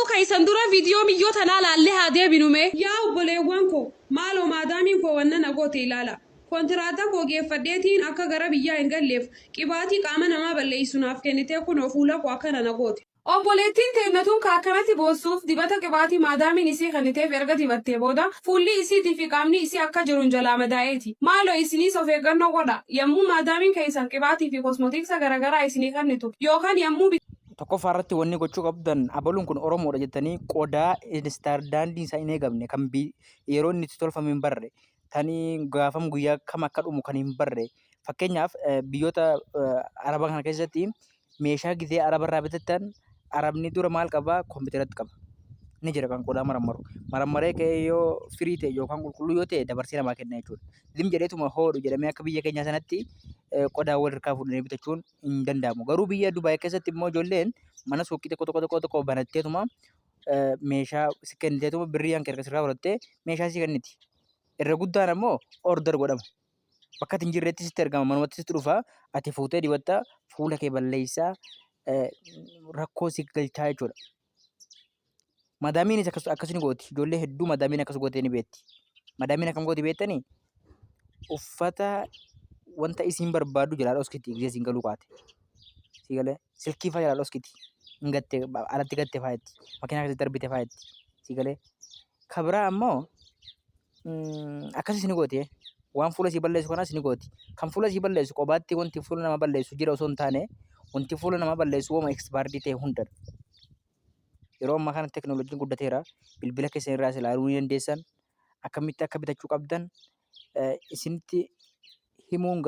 Oduu keessan dura viidiyoo miyyoo tanaa laallee haa deebinu mee. Yaa obboleewwan koo, maaloo maadaamiin koo wanna na goote ilaala. Kontiraata koo geeffadheetiin akka gara biyyaa hin galleef qibaatii qaama namaa balleessu naaf kennitee kunoo fuula koo akkana na goote. Obboleettiin teenna tun ka akkanatti boossuuf dibata qibaatii maadaamiin isii kenniteef erga dibattee booda fuulli isiitii fi qaamni isii akka jiruun jalaa madaa'eeti. Maaloo isiniis of eeggannoo godhaa. Yammuu maadaamiin keessan qibaatii fi kosmotiiksa garagaraa isinii kennitu yookaan yammuu Tokkoffaa irratti wanni gochuu qabdan, abaluun kun Oromoodha jettanii qodaa istaandaardiin isaa hin eegamne, kan yeroo inni itti tolfame hin barre, tanii gaafam guyyaa kam akka dhumu kan hin barre. Fakkeenyaaf, biyyoota Arabaa kana keessatti meeshaa gizee Arabarraa bitattan, Arabni dura maal qabaa? Kompiitaratti qaba. Ni jira kan qodaa marammaru. Marammaree ka'ee yoo firii ta'e yookaan qulqulluu yoo ta'e dabarsee namaa kenna jechuudha. Zim jedheetuma hoodhu jedhamee akka biyya keenyaa sanatti qodaa wal harkaa fuudhanii bitachuun hin danda'amu. Garuu biyya Dubaay keessatti immoo ijoolleen mana suuqii tokko tokko tokko tokko banatteetuma meeshaa si kenniteetuma, birrii hanka erga sirraa fudhattee meeshaa si kenniti. Irra guddaan ammoo order godhama. Bakka ati hin jirretti sitti ergama, manumatti sitti dhufa, ati fuutee dibatta, fuula kee balleessaa, rakkoo si galchaa jechuudha. Madaamiinis akkas akkas ni gooti. Ijoollee hedduu madaamiin akkas gootee ni beekti. Madaamiin akkam gooti beektanii? Uffata wanta isiin barbaaddu jalaa dhoskiti gisee isiin galuu kaate. Si galee silkii fa'aa jalaa dhoskiti. Hin gatte, alatti gatte fa'aa jetti. Makiinaa keessatti darbite fa'aa jetti. Si galee. Ka biraa ammoo akkasis ni gooti. Waan fuula sii balleessu kanas ni gooti. Kan fuula sii balleessu qobaatti wanti fuula nama balleessu jira osoo hin taane, wanti fuula nama balleessu wama expired ta'e hundadha. Yeroo ammaa kana teknooloojiin guddateera. Bilbila keessan irraas ilaaluu ni dandeessan. Akkamitti akka bitachuu qabdan isinitti himuun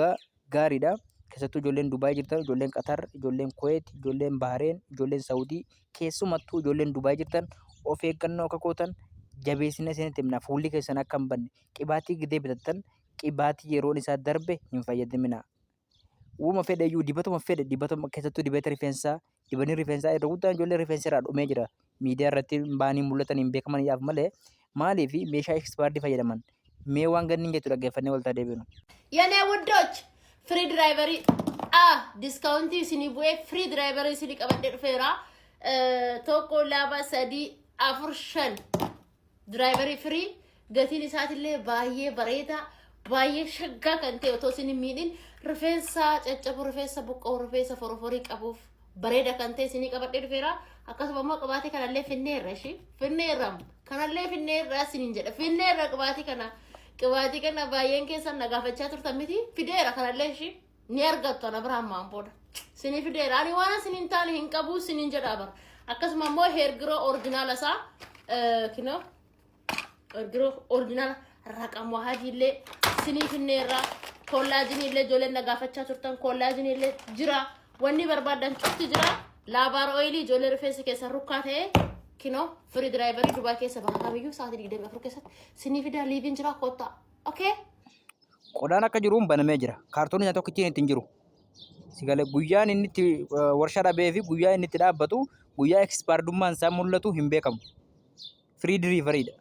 gaariidha. Keessattuu ijoolleen Dubaay jirtan, ijoolleen Qatar, ijoolleen Kuweet, ijoolleen Bahareen, ijoolleen Saawudii, keessumattuu ijoolleen Dubaay jirtan of eeggannoo akka gootan jabeessina isinitti himna. Fuulli keessan akka hin banne, qibaatii gidee bitattan qibaatii yeroon isaa darbe hin fayyadaminaa. Uuma fedhe iyyuu, dibatuma fedhe dibatuma, keessattuu dibata rifeensaa, dibanni rifeensaa irra guddaan ijoollee rifeensa irraa dhumee jira. Miidiyaa irratti baanii mul'atan hin beekamaniidhaaf malee maaliif meeshaa expired fayyadaman. Mee waan ganni jettu dhaggeeffannee waltaa deebinu. የኔ ውዶች፣ free delivery discount isinii bu'ee free delivery isinii qabadhee dhufeera. Tokko, lama, sadii, afur, shan delivery free. Gatiin isaatillee baay'ee bareeda, baay'ee shaggaa kan ta'e, otoo isin hin miidhin rifeensa caccabu, rifeensa buqqa'u, rifeensa foroforii qabuuf bareeda kan ta'e isinii qabadhee dhufeera. Akkasuma immoo qibaatii kanallee finneerra, ishii finneerra, kanallee finneerra isiniin jedha. Finneerra qibaatii kana. Qibaatii kana baay'een keessan na gaafachaa turtan miti? Fideera kanallee, ishii ni argattu ana biraan maan booda. Isinii fideera. Ani waan isiniin taane hin qabu isiniin jedha bara. Akkasuma immoo hair grow original isaa kinoo, hair grow original raqam wahadiillee isinii finneerra. Collagen illee ijoolleen na gaafachaa turtan, collagen illee jira. Wanni barbaadan cufti jira. Laabaar oil ijoollee rifeensa keessa rukkaa ta'e kinoo, free delivery Dubaa keessa bakka kamiyyuu sa'aatii 24 keessatti isinii fidaa. Liiviin jira, kottaa. Okay. Qodaan akka jiruun banamee jira. Kaartoonni isaa tokkichi ittiin jiru. Sigalee guyyaan inni itti warshaa dhabee fi guyyaa inni itti dhaabbatu, guyyaa expiredummaan isaa mul'atu hin beekamu. Free deliverydha.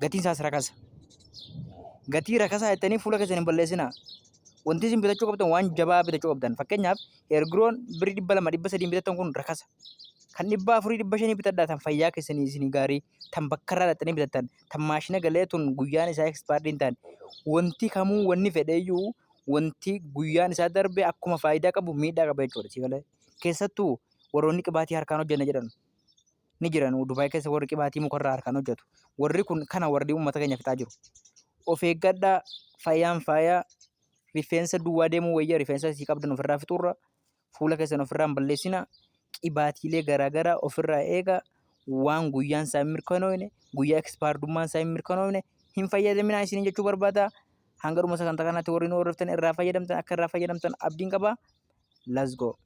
Gatiin isaas rakasa. Gatii rakasaa jettanii fuula keessan hin balleessinaa. Wanti isin bitachuu qabdan waan jabaa bitachuu qabdan. Fakkeenyaaf, hair grown birrii 200, 300 bitattan kun rakasa. Kan 400, 500 bitadhaa, tan fayyaa keessanii isinii gaarii, tan bakka irraa dhaqxanii bitattan, tan maashina galee tun guyyaan isaa expired hin taane. Wanti kamuu, wanni fedheyyuu, wanti guyyaan isaa darbe akkuma faayidaa qabu miidhaa qaba jechuudha. Si galee? Keessattuu warroonni qibaatii harkaan hojjenna jedhan ni jiran. Dubaay keessa warri qibaatii mukarraa harkaan hojjetu. Warri kun kana warri uummata keenya fixaa jiru. Of eeggadhaa, fayyaan faayaa. Rifeensa duwwaa deemuu wayya rifeensa isii qabdan ofirraa fixuurra. Fuula keessan ofirraa hin balleessinaa. Qibaatiilee garaagaraa ofirraa eegaa. Waan guyyaan isaa hin mirkanoofne, guyyaa expiredummaan isaa hin mirkanoofne hin fayyadaminaa isiniin jechuu barbaada. Hanga dhuma sagantaa kanaatti warri nu hordoftan irraa fayyadamtan, akka irraa fayyadamtan abdiin qaba. Let's go.